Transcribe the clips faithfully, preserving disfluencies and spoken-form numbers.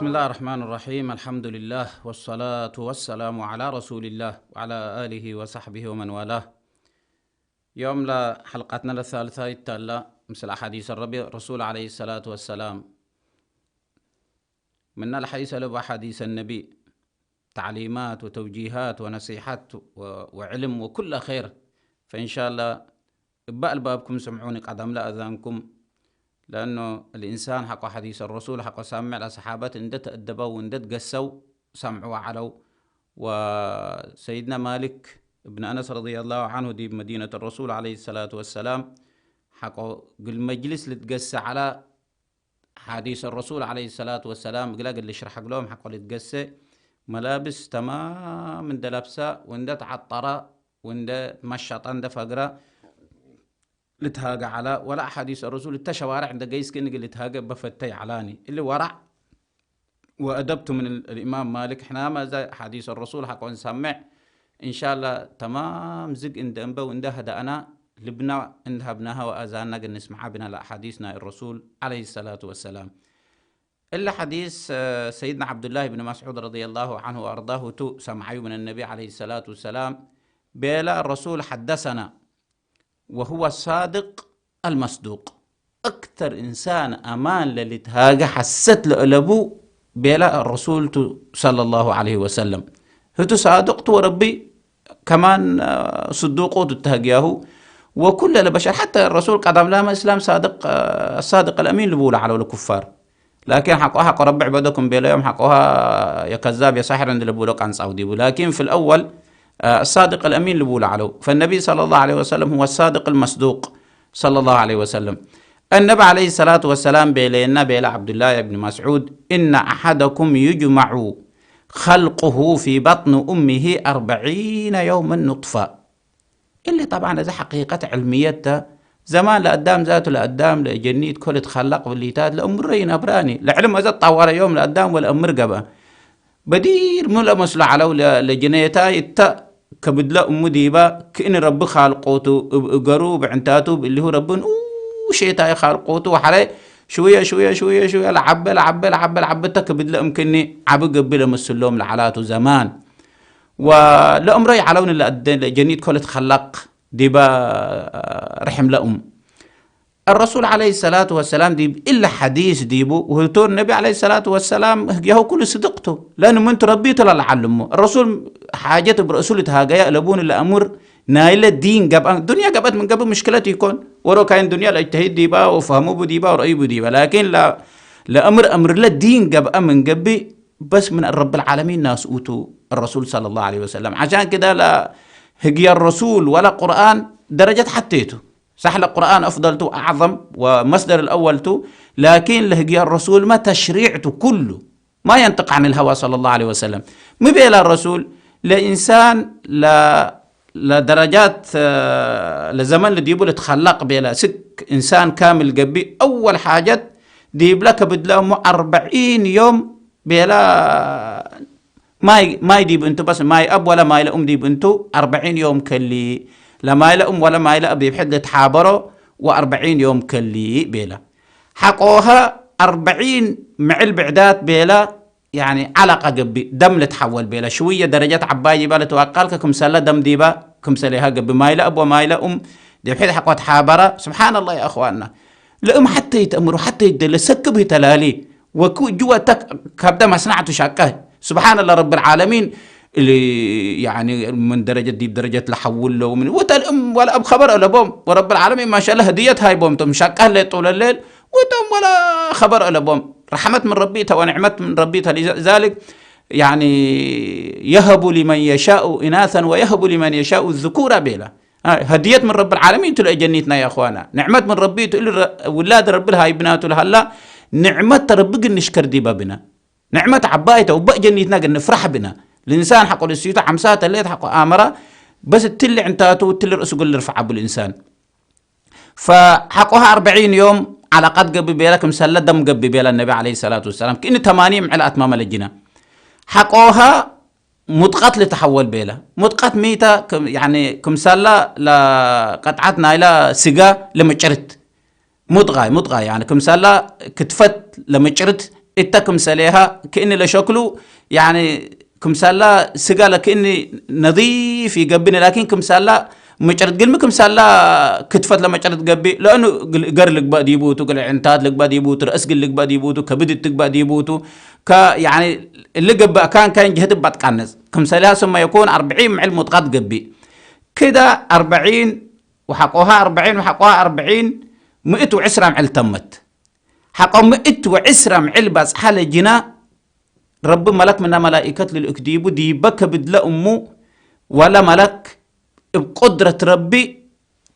بسم الله الرحمن الرحيم. الحمد لله والصلاة والسلام على رسول الله وعلى آله وصحبه ومن والاه. ዮም ለሐልቀትነ ለሳልሳይት ተለ፣ ምስል አሓዲስ ረቢ ረሱል ዐለይሂ ሰላቱ ወሰላም። ምነ ለሐይሰ ለቡ አሓዲስ ነቢ፣ ተዕሊማት ወተውጂሃት ወነሲሐት ወ-፣ ወዕልም ወኩለ ኸይር። ፈኢንሻላ እበ አልባብኩም ስምዑኒ ቀደም ለአዛንኩም። ለአኑ ልኢንሳን ሐቆ ሐዲስ ረሱል ሐቆ ሳምዕ ለሰሓበት እንደ ተአደበው ወእንደ ትገሰው ሰምዕወ ዐለው። ወሰይድነ ማሊክ እብን አነስ ረድየላሁ ዐንሁ ዲብ መዲነት ረሱል ዐለይሂ ሰላቱ ወሰላም ሐቆ እግል መጅልስ ልትገሰ ዐለ። ሐዲስ ረሱል ዐለይሂ ሰላቱ ወሰላም እግለ እግል ልሽረሕ እግሎም ሐቆ ልትገሰ መላብስ ተማም እንደ ለብሰ ወእንደ ተዐጠረ ወእንደ መሸጠ እንደ ፈግረ ልትሃገ ዐለ። ወለ አሓዲስ ረሱል እተ ሸዋርዕ እንደ ገይስ ክእን እግል ልትሃገ እበ ፈተይ ዐላኒ። እሊ ወራዕ ወአደብቱ ምን እል-፣ الإمام مالك። ሕናመ እዘ ሐዲስ الرسول ሐቆ እንሰምዕ፣ እንሻላ ተማም ዝግ እንደ እንበ ወእንደ ሀደአና ልብና እንደ ሀብናሀ ወአዛንና እግል ንስምዓ ብነ ለአሓዲስ ናይ الرسول عليه الصلاة والسلام። እለ ሐዲስ፣ እ፣ ሰይድና ዐብዱላህ ብን መስዑድ ረድየላሁ ዐንሁ ወአርዳሁ ቱ ሰምዓዩ ምን ነቢ ዐለይሂ ሰላቱ ወሰላም። ቤለ ረሱል ሐደሰና ወሁወ ሳድቅ አልመስዱቅ። አክተር እንሳን አማን ለልትሃገ ሐሰት ለእለቡ ቤለ ረሱል ቱ ሰለላሁ ዐለይሂ ወሰለም። ህቱ ሳድቅ ቱ ወረቢ ከማን፣ አ፣ ስዱቁ ቱ ተህግያሁ። ወኩለ ለበሸር ሐተ ረሱል ቀደም ላመ እስላም ሳድቅ፣ አ፣ ሳድቅ አልአሚን ልብሉ ዐለው ለኩፋር። ላኪን ሐቆሃ ሐቆ ረቢ ዕበዶ ክም ቤለዮም ሐቆሃ የከዛብ የሳሕር እንዲ ልብሎ ቀንጻው ዲቡ። ላኪን ፊ ልአወል፣ አ፣ አሳድቅ አልአሚን ልብሉ ዐለው። ፈነቢ ሰለላሁ ዐለይሂ ወሰለም ሁወ አሳድቅ አልመስዱቅ ሰለላሁ ዐለይሂ ወሰለም። አነቢ ዐለይሂ ሰላቱ ወሰላም ቤለየና ቤለ ዐብዱላህ እብን መስዑድ፣ "እነ አሐደኩም ዩጅመዑ ኸልቁሁ ፊ በጥኒ ኡሚሂ አርበዒነ የውመን ኑጥፈ።" እሊ ጠብዓን እዘ ሐቂቀት ዕልምየት ተ። ዘማን ለአዳም ዛቱ ለአዳም ለጀኒት ኮል ትከለቅ ብሊታት ለእምሮ ይነብራኒ። ለዕልም እዘ ጠወረ ዮም ለአዳም ወለእምር ገብአ። በዲር ምን ለመስሎ ዐለው ለ-፣ ለጅነየታይ እተ ከብድለ እሙ ዲበ ክእኒ ረቢ ካልቆቱ እብ እገሩ እብ ዕንታቱ እብ እሊሁ ረቢ ንኡሼታይ ካልቆቱ ወሐረ ሽውየ ሽውየ ሽውየ ሽውየ ለዐበ ለዐበ ለዐበ ለዐበ እተ ከብድለ እምክኒ ዐቢ ገብእ ለመስሎም ለዐላቱ ዘማን። ወለእምሮ ይዐለውን ለአደ-፣ ለጀኒት ኮል ትከለቅ ዲበ ርሕም ለኡም። الرسول عليه الصلاة والسلام ዲብ እለ ሐዲስ ዲቡ፣ ወህቱ ነቢ عليه الصلاة والسلام ህግያሁ ኩሉ ስድቅ ቱ። ለእኑ ምን ቱ ረቢ ቱ ለለዓልሞ። الرسول ሓጀት እብ ረእሱ ልትሃገየ ለቡን ለአሙር ናይለ ዲን ገብአ፣ ዱንያ ገብአት ምን ገብእ ምሽክለት ኢኮን። ወሮ ካይን ዱንያ ለእጅተሂድ ዲባ ወፈህሙ ቡ ዲባ ወረአዩ ቡ ዲባ። ላኪን ለ-፣ ለአምር አምርለ ዲን ገብአ ምን ገብእ በስ ምን ረብ العالمين ናስኡ ቱ الرسول صلى الله عليه وسلم። عشان كده لا ህግየ الرسول ولا قرآن درجة ሐቴ ቱ። صح ለቁርኣን አፍደል ቱ ወአዕዘም ወመስደር አልአወል ቱ፣ ላኪን ለህግየ ረሱልመ ተሽሪዕ ቱ ኩሉ። ማ የንጥቅ ዐን አልሀዋ ሰለላሁ ዐለይሂ ወሰለም። ሚ ቤለ ረሱል፣ ለኢንሳን ለ-፣ ለደረጃት፣ እ፣ ለዘመን ለዲቡ ልትኸለቅ ቤለ፣ ስክ ኢንሳን ካምል ገብእ፣ አወል ሓጀት ዲብለ ከብድለ እሙ አርበዒን ዮም ቤለ፣ ማይ፣ ማይ ዲብ እንቱ በስ፣ ማይ አብ ወለ ማይ ለኡም ዲብ እንቱ አርበዒን ዮም ከሊ፣ ለማይ ለኡም ወለ ማይ ለአብ ዲብ ሕድ ልትሓበሮ ወአርበዒን ዮም ከሊ ቤለ። ሐቆሀ አርበዒን ምዕል ብዕዳት ቤለ፣ ያኒ ዐለቀ ገብእ፣ ደም ልትሐወል ቤለ። ሽውየ ደረጀት ዐባይ ዲባ ልትዋቃልከ ክምሰለ ደም ዲባ ክምሰሌሃ ገብእ። ማይ ለአብ ወማይ ለኡም ዲብ ሕድ ሐቆ ተሓበረ። ስብሓንላህ ያ እኽዋና። ለእም ሐቴ ይትአምሩ፣ ሐቴ ይትደለ፣ ሰክብ ህተ ላሊ። ወኩ እጅ ወእተ ከብደ መስናዕቱ ሻቀህ። ስብሓንላህ ረብል ዓለሚን፣ እሊ፣ ያኒ፣ ምን ደረጀት ዲብ ደረጀት ለሐውለው ምን፣ ወተልእም ወለአብ ኸበር አለቦም። ወረብል ዓለሚን ማሻአላህ ህድየት ሃይቦም ቶም ሻቀህ ሌጡ ለሌል፣ ወቶም ወላ ኸበር አለቦም። ረሕመት ምን ረቢ እተ ወንዕመት ምን ረቢ እተ። ሊዛሊክ፣ ያኒ፣ የሀቡ ሊመን የሻኡ ኢናሰን ወየሀቡ ሊመን የሻኡ ዝኩራ ቤላ። አይ፣ ህድየት ምን ረብል ዓለሚን ቱ ለእጀኒትና ያ እኽዋና። ንዕመት ምን ረቢ ቱ፣ እሊ ረ-፣ ውላድ ረቢ ለሃይብና ቱ ለሀላ፣ ንዕመት ተረቢ ግን ንሽከር ዲበ ብነ። ንዕመት ዐባይ ተ፣ ወበ እጀኒትና ግን ንፍራሕ ብነ። ልኢንሳን ሐቆ ልእሲቱ ዐምሳ ተሌት ሐቆ አመራ፣ በስ እትሊ ዕንታቱ፣ እትሊ ርእሱ ግን ልርፍዓ ቡ ልኢንሳን። ፈሐቆሃ አርበዒን ዮም ዐለቀት ገብእ ቤለ፣ ክምሰለ ደም ገብእ ቤለ ነቢ ዐለይሂ ሰላቱ ወሰላም። ክእኒ ተማኒ ምዕል አትማመ ለጅነ። ሐቆሃ ሙድቀት ልትሐወል ቤለ። ሙድቀት ሚተ ክም-፣ ያኒ ክምሰላ ለቀጥዓት ናይላ ስጋ ለመጭርት። ሙድቃ፣ ሙድቃ፣ ያኒ ክምሰላ ክትፈት ለመጭርት እተ ክምሰሌሃ ክእኒ ለሸክሉ፣ ያኒ ክምሳላ ስጋ ለክእኒ ነዲፍ ይገብኒ፣ ላኪን ክምሳላ መጭረት ግልሚ ክምሳላ ክትፈት ለመጭረት ገብእ፣ ለእኑ እግል እገር ልግበእ ዲቡቱ፣ እግል ዕንታት ልግበእ ዲቡቱ፣ ረአስ እግል ልግበእ ዲቡቱ፣ ከብድ ትግበእ ዲቡቱ፣ ከ-፣ ያኒ እሊ ገብእ አካን ካይን ጀህት እባ ትቃነጽ። ክምሰሌሃ ስመ የኩን አርብዒን ምዕል ሙድቀት ገብእ። ክዳ አርበዒን ወሐቆሃ አርበዒን ወሐቆሃ አርበዒን ምእት ወዕስራ ምዕል ተመት። ሐቆ ምእት ወዕስራ ምዕል ባጽሓ ለጅና፣ ረቢ መለክ ምነ መላኢከት ልልእክ ዲቡ፣ ዲበ ከብድለ እሙ፣ ወለ መለክ እብ ቁድረት ረቢ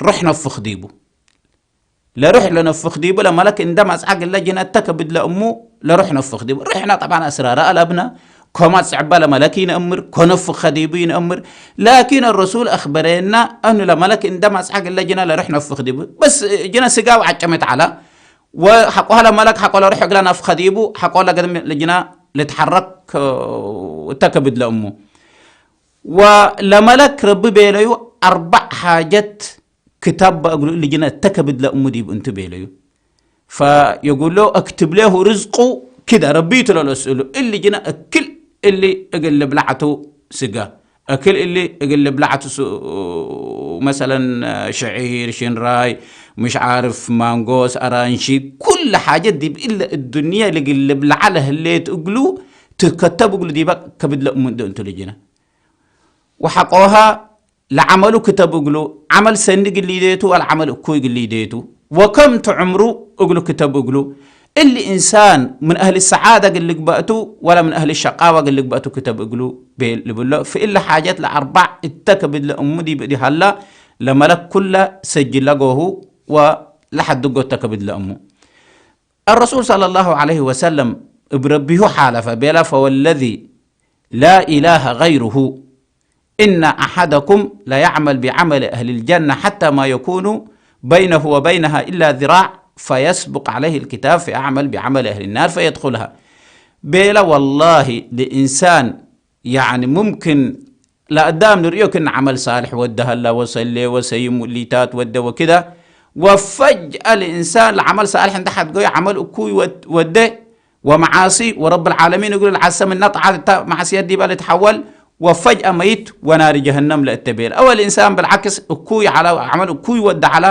ሩሕ ነፍክ ዲቡ። ለሩሕ ለነፍክ ዲቡ፣ ለመለክ እንደ መጽዓ ግለ ጅነ እተ ከብድለ እሙ፣ ለሩሕ ነፍክ ዲቡ። ሩሕነ ጠብዓን አስራረ አለብነ፣ ኮማት ጽዕበ ለመለክ ኢነአምር፣ ኮነፍክ ከዲቡ ኢነአምር። ላኪን አረሱል አክበረና፣ እኑ ለመለክ እንደ መጽዓ ግለ ጅነ ለሩሕ ነፍክ ዲቡ። በስ ጅነ ስጋው ዐጨመት ዐለ፣ ወሐቆሀ ለመለክ ሐቆ ለሩሕ እግለ ነፍከ ዲቡ፣ ሐቆ ለገድም ልጅነ ልትሐረክ እተ ከብድለ እሙ። ወለመለክ ረቢ ቤለዩ፣ አርበዕ ሓጀት ክተብ እግሉ እሊ ጅነ እተ ከብድለ እሙ ዲብ እንቱ ቤለዩ። ፈየጉሎ፣ እክትብ ሌሁ ርዝቁ ክደ ረቢ ቱ ለለስእሉ። እሊ ጅነ እክል እሊ እግል ልብላዕ ቱ ስጋ። እክል እሊ እግል ልብላዕ ቱ ሱ-፣ መሰለን፣ ሽዒር፣ ሽንራይ፣ ምሽ ዓርፍ፣ ማንጎስ፣ አራንሺ፣ ኩል ሓጀት ዲብ እለ እዱንየ ልግል ልብላዓ ለህሌት እግሉ ትከተብ እግሉ ዲበ ከብድ ለእሙ እንደ እንቱ ልጅነ። ወሐቆሃ ለዐመሉ ክተብ እግሉ፣ ዐመል ሰኒ እግል ሊዴቱ ወለዐመል እኩይ እግል ሊዴቱ፣ ወከም ቱ ዕምሩ እግሉ ክተብ እግሉ። እሊ እንሳን ምን አህል ሰዓደ እግል ልግበእቱ ወለ ምን አህል ሸቃወ እግል ልግበእቱ ክተብ እግሉ ቤል ልብሎ። ፍእለ ሓጀት ለአርባዕ እተ ከብድ ለእሙ ዲብ እዲ ሀላ፣ ለመለክ ኩለ ሰጅለ ጎሁ ወለሐድጎ እተ ከብድ ለእሙ። الرسول صلى الله عليه وسلم እብ ረቢሁ ሓለፈ ቤለ፣ فوالذي لا إله غيره إن أحدكم ليعمل بعمل أهل الجنة حتى ما يكون بينه وبينها إلا ذراع فيسبق عليه الكتاب فيعمل بعمل أهل النار فيدخلها። ቤለ፣ ወላሂ፣ ለእንሳን ያኒ ሙምክን ለአዳም ንርእዮ ክእነ ዐመል ሳልሕ ወደ ሀላ፣ ወሰሌ ወሰይም ወሊታት ወደ ወክደ፣ ወፈጅአ ለእንሳን ለዐመል ሳልሕ እንደ ሐድገዮ ዐመል እኩይ ወድ-፣ ወደ ወመዓሲ ወረብ ለዓለሚን እግሉ ለዓሰ ምነ ጣዓት እተ መዓስየት ዲበ ልትሐወል፣ ወፈጅአ መይት ወናሪ ጀሀነም ለእተ ቤለ። አወ ለእንሳን ብልዓክስ እኩይ ዐላ፣ ዐመል እኩይ ወደ ዐላ፣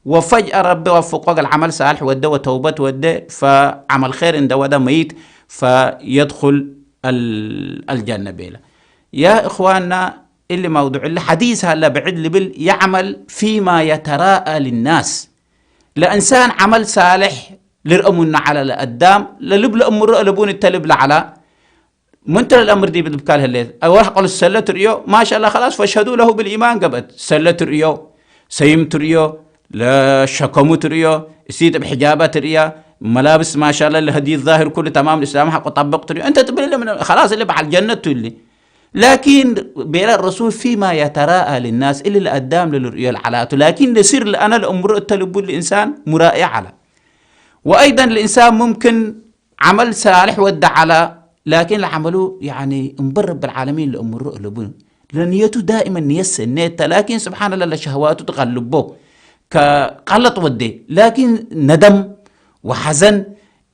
ወፈጅአ ረቢ ወፍቆ እግል ዐመል ሳልሕ ወደ ወተውበት ወደ፣ ፈዐመል ኼር እንደ ወደ መይት፣ ፈየድኩል አል-፣ አልጀነ ቤለ። ያ እኽዋና፣ እሊ መውዱዕ እሊ ሐዲስ ሀለ ብዕድ ልብል፣ የዕመል ፊማ የተራአ ልናስ። ለእንሳን ዐመል ሳልሕ ልርአ ምኑ ዐለ፣ ለአዳም ለልብ ለእምሮ ለቡን እተ ልብለ ዐለ። ምን ተ ለልአምር ዲብ ልብካል ህሌት? አወ ሐቆ ሰለ ትርእዮ፣ ማሻአላህ፣ ከላስ ፈሽሀዱ ለሁ ብልኢማን ገብአት። ሰለ ትርእዮ፣ ሰይም ትርእዮ፣ ለሸከሙ ትርእዮ፣ እሲት እብ ሕጃባ ትርእያ፣ መላብስ ማሻአላህ ለሀዲ ዛሂር ኩሉ ተማም ልእስላም ሐቆ ጠብቅ ትርእዮ። እንተ ትብል እሊ ምን፣ ከላስ እሊ በዓል ጀነት ቱ እሊ። ላኪን ቤለ ረሱል ፊማ የተራአ ልናስ፣ እሊ ለአዳም ለልርእዮ ለዐላቱ፣ ላኪን ለሲር ለአነ ለእምሮ እተ ልቡ ልእንሳን ሙራኤ ዐለ። ወአይደን ለእንሳን ሙምክን ዐመል ሳልሕ ወደ ዐላ፣ ላኪን ለዐመሉ ያኒ እምበር ረብ ልዓለሚን ለእምሮ እለቡ። ለንየቱ ዳኢመን ንየት ሰኔት ተ፣ ላኪን ስብሓንላህ ለሸህዋቱ ትቀልቦ፣ ከቀለጥ ወዴ። ላኪን ነደም ወሐዘን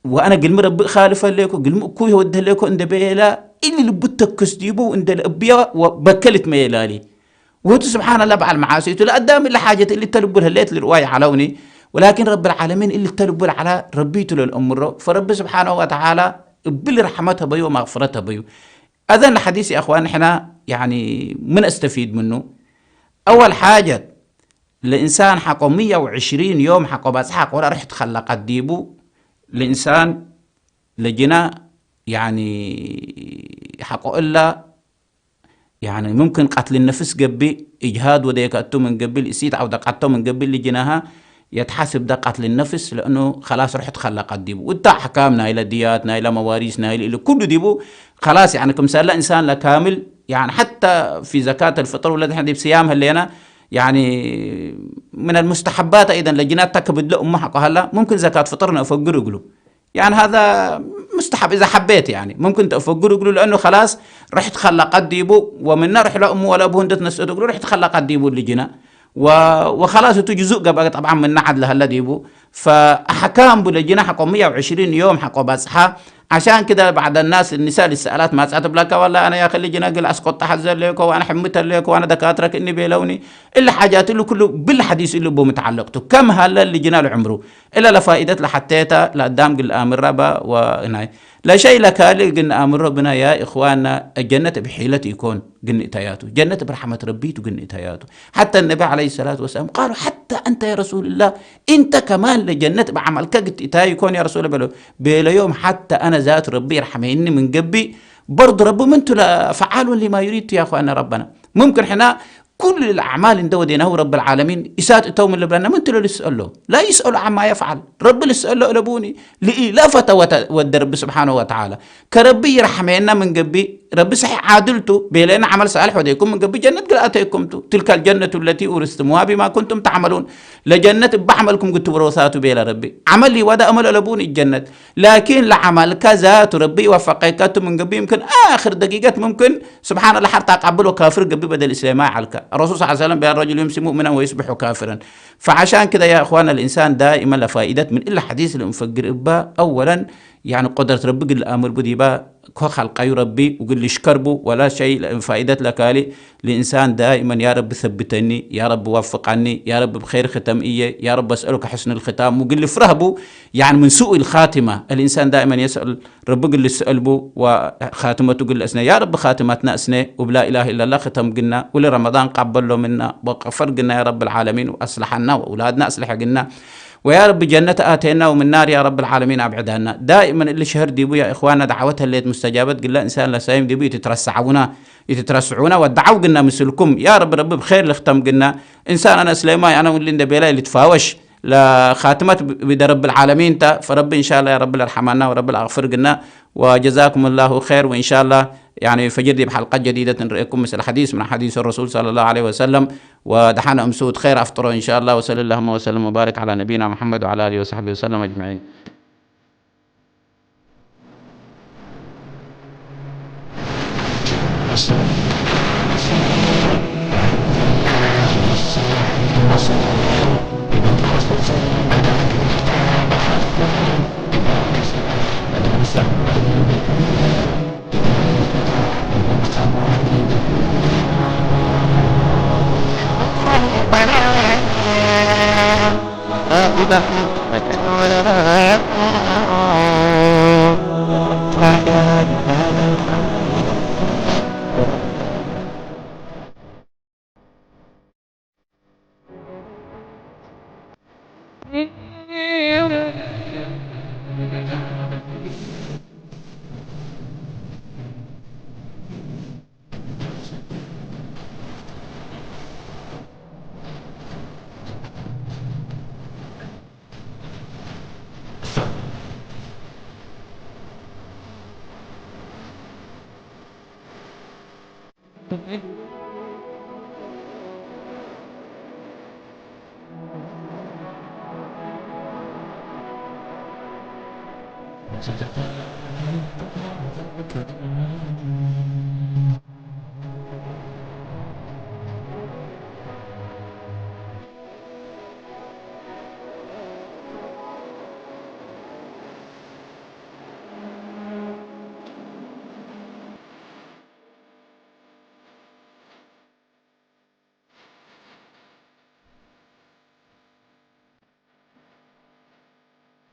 ወአነ ግልሚ ረቢ እኻልፈ ሌኮ፣ ግልሚ እኩይ ወደ ሌኮ እንደ ቤላ፣ እሊ ልቡ ተክስ ዲቡ እንደ ለእብያ ወበከልት መየላሊ። ወህቱ ስብሓንላህ በዓል መዓሲ ቱ፣ ለአዳም እሊ ሓጀት እሊ ተልቡ ለህሌት ልርዋይ ዐለውኒ፣ ወላኪን ረቢ ልዓለሚን እሊ ተልቡ ለዐላ ረቢ ቱ ለልአምሮ፣ ፈረቢ ስብሓነሁ ወተዓላ እብል ረሕመት ሀበዩ ወመግፍረት ሀበዩ። አዘን ለሐዲስ የእኽዋን ንሕና ያኒ ምን አስተፊድ ምኑ? አወል ሓጀት ለእንሳን ሐቆ ምየ ወዕሽሪን ዮም ሐቆ ባጽሕ ሐቆ ለርሕት ከለቀት ዲቡ። ለእንሳን ለጅና ያኒ ሐቆ እላ ያኒ ሙምክን ቀትል ነፍስ ገብእ፣ እጅሃድ ወደየከ እቱ ምን ገብእ፣ እሲት ዐው ደቀቶ ምን ገብእ፣ ልጅናሃ የትሐስብ ደ ቀትል ነፍስ፣ ለእኑ ከላስ ርሕት ከለቀት ዲቡ። ወእተ አሕካም ናይለ ድያት፣ ናይለ መዋሪስ፣ ናይለ እሊ ኩሉ ዲቡ፣ ከላስ ያኒ ክምሰለ እንሳን ለካምል፣ ያኒ ሐታ ፊ ዘካት አልፍጥር ወለ ንሕና ዲብ ስያም ህሌና፣ ያኒ ምን አልሙስተሐባት አይደን ለጅናት ተክብድ ለእሙ ሐቆ ሀላ፣ ሙምክን ዘካት ፍጥር ነአፈግር እግሉ። ያኒ ሀዛ ሙስተሐብ እዛ ሐቤት፣ ያኒ ሙምክን ተአፈግር እግሉ፣ ለእኑ ከላስ ርሕት ከለቀት ዲቡ፣ ወምነ ርሕሎ እሙ ወለአቡሁ እንዴ ትነስአት እግሉ ርሕት ከለቀት ዲቡ ልጅና፣ ወ-፣ ወከላስ እቱ ጅዙእ ገብአ፣ ጠብዓን ምነ ዐድ ለሀለ ዲቡ፣ ፈአሕካም ቡ ለጅነ ሐቆ ምየ ወዕሽሪን ዮም ሐቆ ባጽሓ። ዐሻን ክደ ባዕድ ናስ ንሳ ልሰአላት ማጽአት እብለከ፣ ወላ አነ ያክ ልጅነ እግል አስቆጣ ሐዘ ሌኮ፣ ወአነ ሕምት ሌኮ፣ ወአነ ደካትረ ክእኒ ቤለውኒ። እሊ ሓጃት እሊ ኩሉ ብል ሐዲስ እሊ እቡ ምትዓለቅ ቱ። ከም ሀለ ልጅነ ለዕምሩ እለ ለፋኢደት ለሐቴተ ለአዳም እግል አምረ በ ወናይ ለሸይ ለካልእ እግል ነአምሮ ብነ። ያ እኽዋና፣ ጀነት እብ ሒለት ኢኮን ግንእተያቱ፣ ጀነት እብ ረሕመት ረቢ ቱ ግንእተያቱ። ሐተ ነቢ ዐለይሂ ሰላቱ ወሰላም ቃሉ፣ ሐተ አንተ ያ ረሱልላህ፣ እንተ ከማን ለጀነት እብ ዐመልከ ግትእታዩ ኢኮን ያ ረሱል ቤለው። ቤለዮም፣ ሐተ አነ ዛቱ ረቢ ይርሐሜኒ ምን ገብእ፣ በርዱ ረቢ ምንቱ ለፈዓሉን ሊማ ዩሪድ ቱ ያ እኽዋና ረበና። ሙምክን ሕና ኩሉ ለአዕማል እንደ ወዴናሁ ረቢ ለዓለሚን እሳት እተው ምን ልብለና ምን ትሎ ልስአሎ? ላ ይስአሉ ዐማ የፍዓል። ረቢ ልስአሎ እለ ቡኒ። ለኢለፈተ ወተ-፣ ወደ ረቢ ስብሓነሁ ወተዓላ። ከረቢ ይርሐሜና ምን ገብእ፣ ረቢ ሰሒሕ ዓድል ቱ፣ ቤሌና ዐመል ሳልሕ ወዴኩም ምን ገብእ ጀነት ግል አተይኩም ቱ። ትልከል ጀነቱ ለቲ ኡርስትሙሃ ቢማ ኩንቱም ተዕመሉን። ለጀነት እበ ዐመልኩም ግቱ ብሮሳቱ ቤለ ረቢ። ዐመል ሊወዳ እመሎ እለ ቡኒ ጀነት። ላኪን ለዐመልከ ዛቱ ረቢ ይወፈቀከ ቱ ምን ገብእ፣ ይምክን አክር ደቂቀት ሙምክን ስብሓን አላህ፣ ሐር ታቃብል ወካፍር ገብእ በደል እስላማይ ዐልከ። ረሱል ሰለላሁ ዐለይሂ ወሰለም፣ "ቢአን ረጁል ዩምሲ ሙእሚነን ወዩስቢሑ ካፍረን።" ፈዐሻን ክደ ያ እኽዋን፣ አልእንሳን ዳኢመን ለፋኢደት ምን እለ ሐዲስ ለእንፈግር እባ፣ አወለን፣ ያኒ ቀድረት ረቢ እግል ለአምር ቡ ዲባ፣ ኮክ ሐልቀዩ ረቢ፣ ወእግል ልሽከር ቡ፣ ወላ ሸይ ለፋኢደት ለካልእ። ለእንሳን ዳኢመን ያ ረቢ ሰብተኒ፣ ያ ረቢ ወፍቀኒ፣ ያ ረቢ ብኸይር ክተም እየ፣ ያ ረቢ አስአሉከ ሑስነል ክታም፣ ወእግል ልፍረህ ቡ፣ ያኒ ምን ሱኡል ኻቲማ። አልእንሳን ዳኢመን የስአል ረቢ እግል ልስአል ቡ ወኻትመቱ እግል ለአስነ። ያ ረቢ ኻትመትና እስነ እብ ላኢላሀ ኢለላህ ክተም ግና፣ ወለረመዳን ቀበሎ ምና ወቀፈር ግና ያ ረቢ ልዓለሚን፣ ወአስለሐና ወአውላድና አስለሐ ግና፣ ወያ ረቢ ጀነት አቴና ወምን ናር ያ ረቢ ልዓለሚን አብዕዳና። ዳኢመን እሊ ሸህር ዲቡ ያ እኽዋና ደዓወት ህሌት ሙስተጃበት ግላ፣ እንሳን ለሳይም ዲቡ ኢትትረሰዐውና፣ ኢትትረስዑና ወደዓው ግና ምስልኩም። ያ ረቢ ረቢ ብኼር ልክተም ግና። እንሳን አነ እስለማይ አነ እሊ እንደ ቤላይ ልትፋወሽ ለኻትመት ብደ ረቢ ልዓለሚን ተ። ፈረቢ እንሻላ ያ ረቢ ለርሐማና ወረቢ ለአግፍር ግና። ወጀዛኩም ላሁ ኸይር። ወእንሻላ ያኒ ፈጅር ዲብ ሐልቀት ጀዲደት እንርእየኩም ምስል ሐዲስ ምን ሐዲስ ረሱል ሰለላሁ ዐለይሂ ወሰለም። ወደሐነ እምሱ እት ኸይር አፍጥሮ እንሻላ። ወሰለላሁመ ወሰለም ወባርክ ዐላ ነቢይና ሙሐመድ ወዐላ አሊሂ ወሰሕቢሂ ወሰለም አጅመዒን።